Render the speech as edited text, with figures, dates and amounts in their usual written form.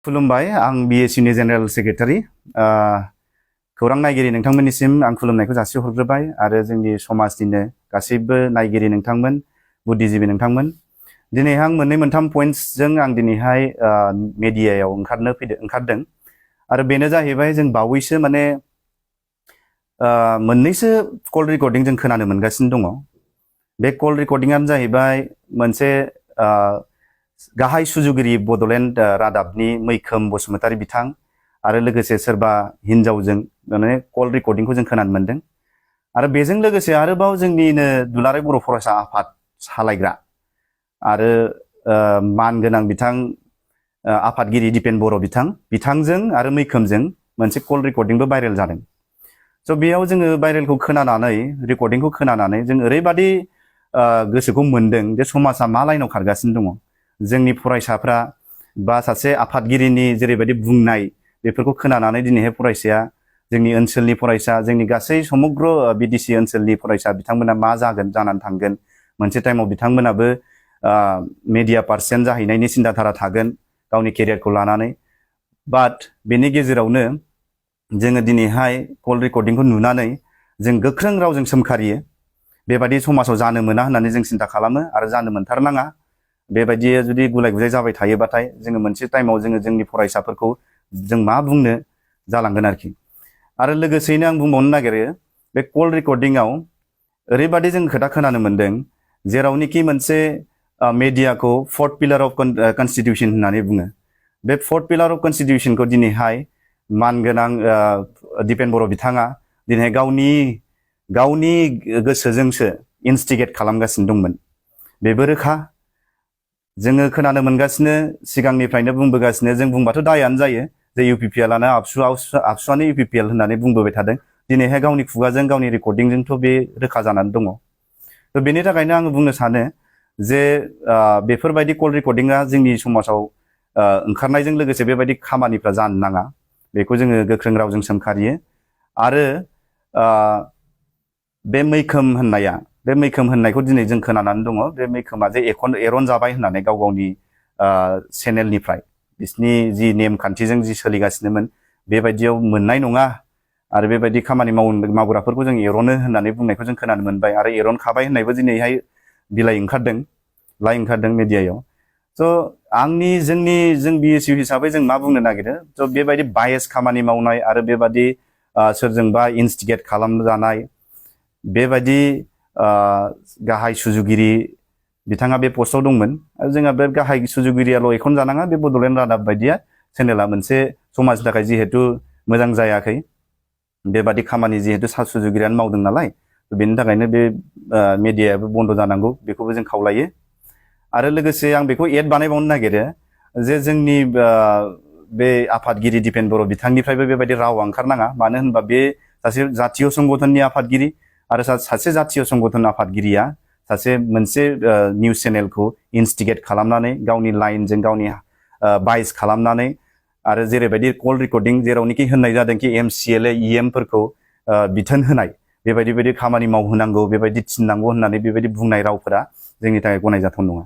खुलुमबाय आं ABSU नि जेनेरेल सेक्रेटारि खौरां नायगिरि नोंथांमोननिसिम आं खुलुमनायखौ जासिहरग्रोबाय आरो जोंनि समाजनिनो गासैबो नायगिरि नोंथांमोन बुद्धिजीबि नोंथांमोन दिनै आं मोननै मोनथाम पइन्ट्सजों आं दिनैहाय मिडियायाव ओंखारदों आरो बेनो जाहैबाय जों बावैसो माने मोननैसो कल रेकर्डिं जों खोनानो मोनगासिनो दङ बे कल रेकर्डिंआनो जाहैबाय मोनसे गाहाय सुजुगिरि बड'लेण्ड रादाबनि मैखोम बसुमतारी बिथां आरो लोगोसे सोरबा हिनजावजों माने कल रेकर्डिंखौ जों खोनानो मोनदों आरो बेजों लोगोसे आरोबाव जोंनिनो दुलाराय बर' फरायसा आफाद सालायग्रा आरो मानगोनां बिथां आफादगिरि दिपेन बर' बिथांजों आरो मैखोमजों मोनसे कल रेकर्डिंबो भाइरेल जादों स' बेयाव जोङो भाइरेलखौ खोनानानै रेकर्डिंखौ खोनानानै जों ओरैबादि गोसोखौ मोनदों जे समाजा मा लाइनाव खारगासिनो दङ जोंनि फरायसाफ्रा बा सासे आफादगिरिनि जेरैबायदि बुंनाय बेफोरखौ खोनानानै दिनैहाय फरायसाया जोंनि ओनसोलनि फरायसा जोंनि गासै समग्र बिटिसि ओनसोलनि फरायसा बिथांमोना मा जानानै थांगोन मोनसे टाइमाव बिथांमोनाबो मिडिया पार्सन जाहैनायनि सिन्थाधारा थागोन गावनि केरियारखौ लानानै बाट बेनि गेजेरावनो जोङो दिनैहाय कल रेकर्डिंखौ नुनानै जों गोख्रों रावजों सोमखारियो बेबायदि समाजाव जानो मोना होननानै जों सिन्था खालामो आरो जानो मोनथारनाङा बेबायदि जुदि गुलाय गुजाय जाबाय थायोबाथाय जोङो मोनसे टाइमाव जोङो जोंनि फरायसाफोरखौ जों मा बुंनो जालांगोन आरो लोगोसेयैनो आं बुंबावनो नागिरो बे कल रेकर्डिंआव ओरैबादि जों खोथा खोनानो मोनदों जेरावनोखि मोनसे मिडियाखौ फोर्थ पिलार अफ कन्स्टिटिउसन होननानै बुङो बे फोर्थ पिलार अफ कन्स्टिटिउसनखौ दिनैहाय मानगोनां दिपेन बर' बिथाङा दिनै गावनि गोसोजोंसो इनस्टिगेट खालामगासिनो दंमोन बेबो रोखा जोङो खोनानो मोनगासिनो सिगांनिफ्रायनो बुंबोगासिनो जों बुंबाथ' दायानो जायो जे UPPLआनो आबसुआनो UPPL होननानै बुंबोबाय थादों दिनैहाय गावनि खुगाजों गावनि रेकर्डिंजोंथ' बे रोखा जानानै दङ थ' बेनि थाखायनो आङो बुंनो सानो जे बेफोरबायदि कल रेकर्डिंआ जोंनि समाजाव ओंखारनायजों लोगोसे बेबायदि खामानिफ्रा जानो नाङा बेखौ जोङो गोख्रों रावजों सोमखारियो आरो बे मैखोम होननायखौ दिनै जों खोनानानै दङ बे मैखोमा जे एरन जाबाय होननानै गावनि चेनेलनिफ्राय बिसिनि जि नेमखान्थिजों जि सोलिगासिनोमोन बेबायदियाव मोननाय नङा आरो बेबायदि खामानि मावग्राफोरखौ जों एरनो होननानै बुंनायखौ जों खोनानो मोनबाय आरो एरनखाबाय होननायबो दिनैहाय बिलाइ ओंखारदों मिडियायाव स' जों BSU हिसाबै जों मा बुंनो नागिरो स' बेबायदि बायस खामानि मावनाय आरो बेबायदि सोरजोंबा इनस्टिगेट खालामजानाय बेबायदि गाहाय सुजुगिरि बिथाङा बे पस्टआव दंमोन आरो जोंहा बे गाहाय सुजुगिरियाल' एखन जानाङा बे बड'लेण्ड रादाब बायदिया चेनेला मोनसे समाजनि थाखाय जिहेतु मोजां जायाखै बेबादि खामानि जिहेतु सुजुगिरियानो मावदों नालाय बेनि थाखायनो बे मिडियायाबो बन्द जानांगौ बेखौबो जों खावलायो आरो लोगोसे आं बेखौ एड बानायबावनो नागिरो जे जोंनि बे आफादगिरि दिपेन बर' बिथांनिफ्रायबो बेबायदि रावा ओंखारनाङा मानो होनबा बे सासे जातीय संगठननि आफादगिरि आरो सासे जातीय संगठन आफादगिरिया सासे मोनसे निउज चेनेलखौ इनस्टिगेट खालामनानै गावनि लाइनजों गावनि बाइस खालामनानै आरो जेरैबायदि कल रेकर्डिं जेरावनोखि होननाय जादोंखि MCLA EM फोरखौ बिथोन होनाय बेबायदि खामानि मावहोनांगौ बेबायदि थिननांगौ होननानै बेबायदि बुंनाय रावफोरा जोंनि थाखाय गनायजाथाव नङा